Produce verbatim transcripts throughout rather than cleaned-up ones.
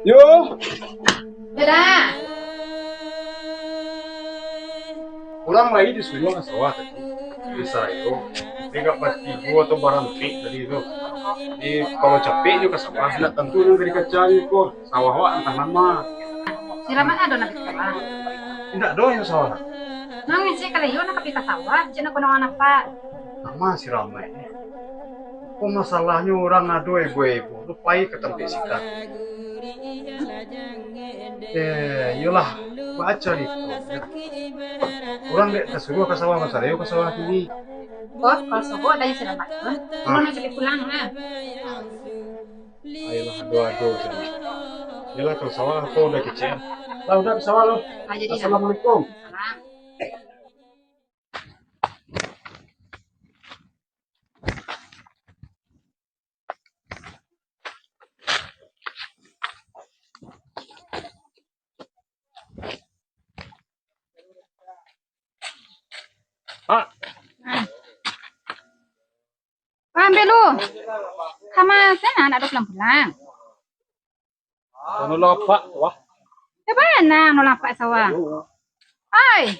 Yo. Dadah. Urang lai disuruah ka sawah tadi. Di sayo, dek batigo atau barantik tadi tu. Di kalau capek jo ka sawah, ndak tantu nan ka dikacanyo ko. Sawah awak antah nan ma. Si Rahmat ado nan ka sawah? Indak ado nan ka sawah. Nan ngecek kalau iyo nak ka pai ka sawah, cek nak kono anak pak. Nan ma si Rahmat ni? Ko masalahnyo urang ado ibo-ibo tu pai ka tampek sikat. Eh, iyolah, bacarito. Urang dek tasuruah ka sawah, basarayo ka sawah kini. Oh, kalau sobo dari si Rahmat tu, ah, ulun nak cari pulang lah. Ayolah, ado-ado sajo. Yolah, kalau sawah ko udah kecek. Lah, udah ka sawah lo. Ah, jadi lah. Assalamualaikum. Salam. Ah. Wah, ambiak lu. Kama sen anak tu pulang-pulang. Anu lapak, wah. Ka bana anu lapak sawah? Ai.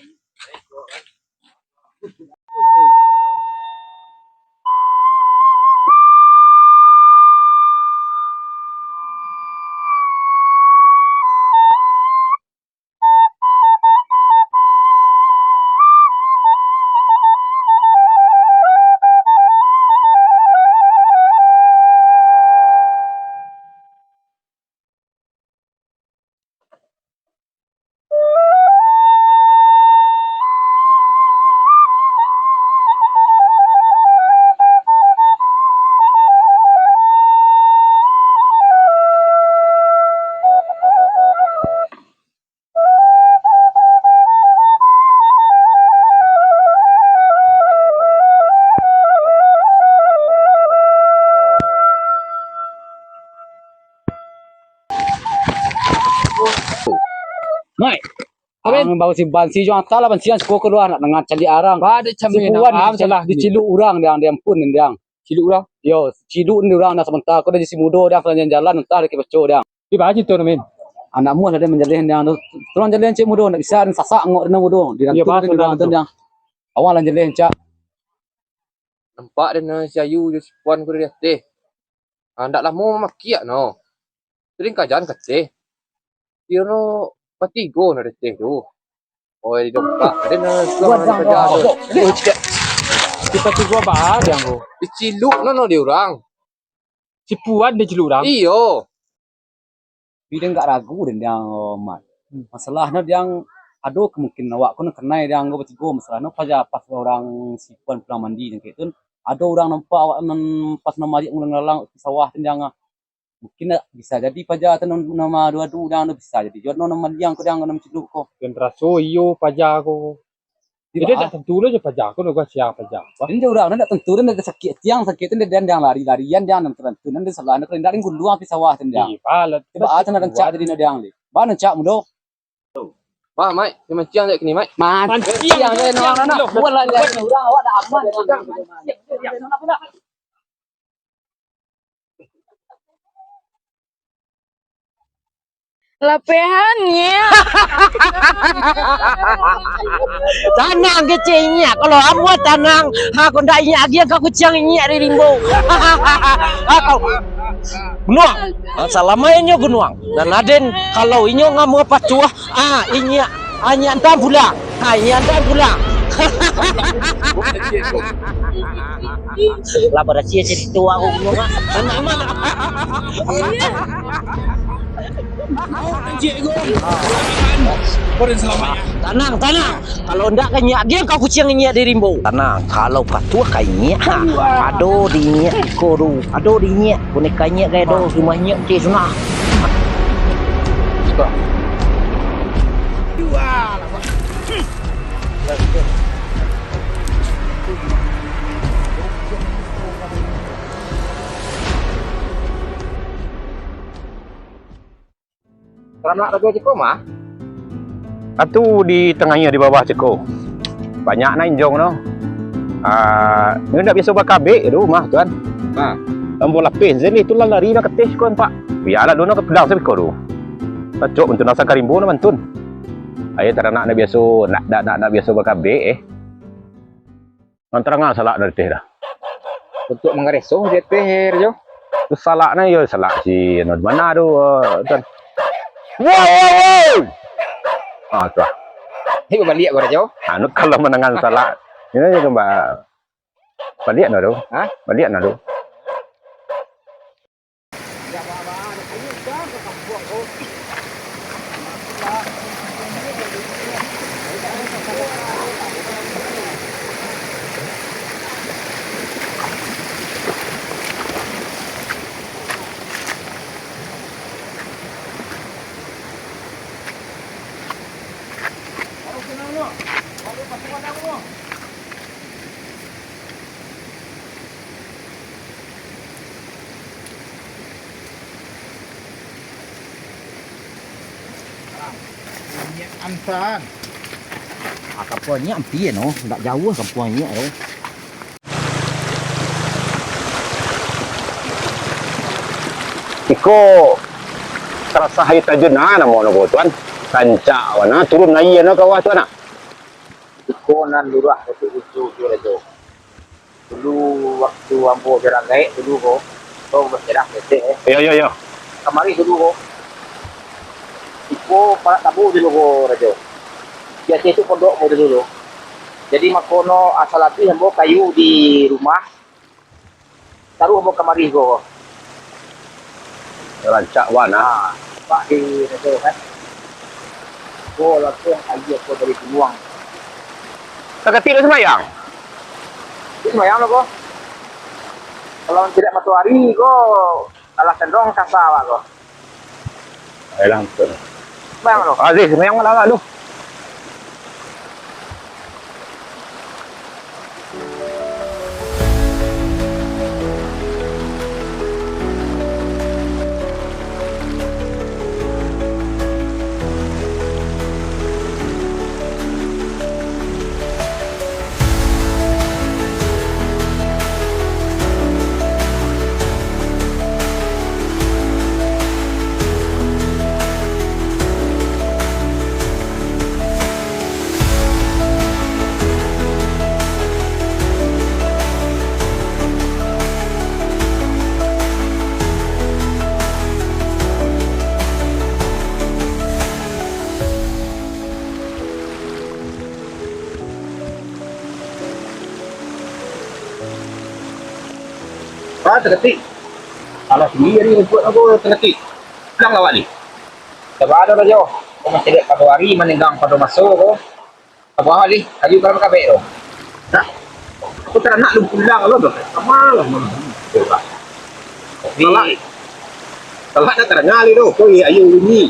Mai. Aben. Ang bawa si bansi jo antah lah bansi yang suko keluar nak danga caliak arang. Ba, dek camin. Sipuan, ah, salah diciluk urang diang, diang pun diang. Ciluk urang? Yo, ciluk ni urang nak samantaro ko dari si mudo diang, salanjang jalan antah dari kepeco diang. Di baju tu, Min. Anak muah lah dia manjaleh diang tu. Tolong jaleh cek mudo, nak bisa sasak ngok dia mudo. Di dalam tu, di dalam tu diang. Awak lah jaleh cak. Nampak den si Ayu jo si Puan ko dari ateh. Ah, ndak lamo mamakiak no. Sering kajan ka ateh. Iyo no, batigo no di ateh tu. Oi, di dompak. Aden no suah di kaja tu. Tiba-tiba ba diang ko. Diciluk no, no di urang. Si Puan diciluk urang? Iyo. Tapi den agak ragu den diang, Mat. Hmm. Masalah no diang ado kemungkinan awak ko nan kanai diang ko batigo. Masalah no paja pas urang si Puan pulang mandi nan kek tu, ado urang nampak awak nan pas nan mariak ngulalang-ngulalang di sawah tu diang. Mungkin bisa jadi paja tu nan, nan adu-adu diang tu, bisa jadi juo nan mandiang ko diang nan manciluk ko. Den raso iyo paja ko. Jadi, indak tantu lo jo paja ko, lo kasiang paja. Indak urang, indak tantu, indak sakik tiang, sakik tu, indak, indak lari-larian, indak nan tantu, indak salah, indak, indak guluang api sawah tu, indak. Iya, lah. Coba ah, tu nak rancak jadi nak diang, li. Ba rancak mudo. Ba, Mai, ni manciang dek kini, Mai. Manciang, manciang, dek, nak, nak, nak. Buat lah, dek, urang awak dah aman. Lapehannyo. Tanang kecek inyiak. Kalau ambo tanang, ha, kok ndak inyiak agiah ka kuciang inyiak di rimbo. Ha, kau. Gunuang. Ha, salamainyo gunuang. Dan aden, kalau inyo ngamua patuah, ah, inyiak, ah, inyiak antam pulang. Ah, inyiak antam pulang. Lah barasia cerito aku gunuang, ah. Anak mana? Tanang, tanang. Kalau ndak ka inyiak, diam kau kuciang inyiak di rimbo. Tanang, kalau patuah ka inyiak, ha, ado di inyiak iko tu. Ado di inyiak, boneka inyiak ka ado, rumah inyiak kecil sunah. Sudah. Taranak rajo ceko mah? Atu di tangah iyo di bawah ceko. Banyak nak injong no. Ah, nyo ndak biaso bakabek tu mah, tuan. Ha. Ambo lapeh, jadi tu lah lari nak keteh ko, Pak. Bialah dulu nak pedang sabiko tu. Acok mantun asa karimbo na mantun. Ayo taranak nak biaso, nak, nak, nak, nak biaso bakabek, eh. Antara ngan salak dari teh dah. Untuk mangareso dari teh, Rajo. Tu salak na yo salak si anu di mana tu, eh, tuan. Wow, wow, wow. Ah, tu lah. Ni babaliak ko, Rajo. Anu kalau manangan salak. Ini je gambar. Baliak na tu. Hah? Baliak na tu. Nyiak Ansan. Ah, kampuang nyiak ampia no, ndak jauah kampuang nyiak tu. Iko tarasah aia tajun nah, namo no ko, Tuan. Rancak bana turun aia no ka bawah tu nah. Iko nan lurah Datuk Ucu tu, Rajo. Dulu waktu ambo jo urang gaek dulu ko, ko baserang ketek, eh. Iyo, iyo, iyo. Kamari dulu ko. Iko parak tabu dulu ko, Rajo. Biaso tu pondok ambo dulu tu. Jadi mako no asa labiah ambo kayu di rumah, taruih ambo kamari ko. Rancak bana. Ha, nampak di Rajo kan. Ko langsung aia ko dari gunuang. Sakatiak lah sumbayang. Di sumbayang lo ko. Kalau tidak matoari ko, alah sendong kasa awak ko. Ayolah, betul. Sumbayang lo. Aziz, sumbayang malam lah lu. Ah, takatik. Alah, sendiri rumput aku takatik. Pulang awak ni. Sabar dah, Rajo. Kau masih dek pado hari, manenggang pado maso ko. Sabar, Lih. Kayu kalau kabek tu. Nah, aku taranak lu pulang lo tu. Sama lah. Tapi salah. Salah dah terdengar ni tu. Kau ni ayu ini.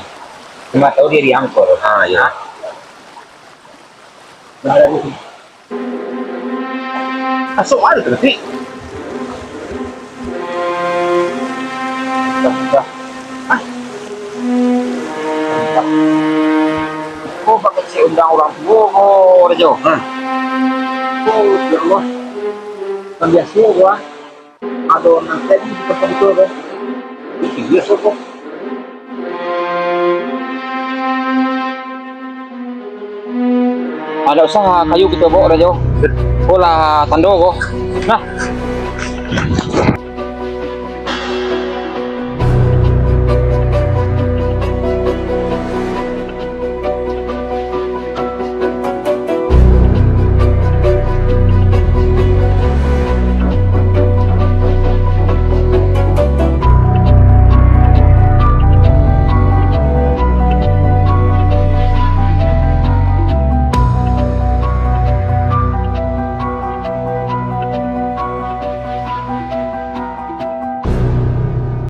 Cuma tahu dia diangkor. Ah, ya. Asokan tu nanti. Dah, dah. Ah. Kau pakai si undang orang tua ko, Rajo. Ha. Oh, ya Allah. Kan biasa gua. Ado nan tadi di tempat itu kan. Iyo, soko. Ada usah kayu kita bawa dah jauh. Bola tando ko. Nah.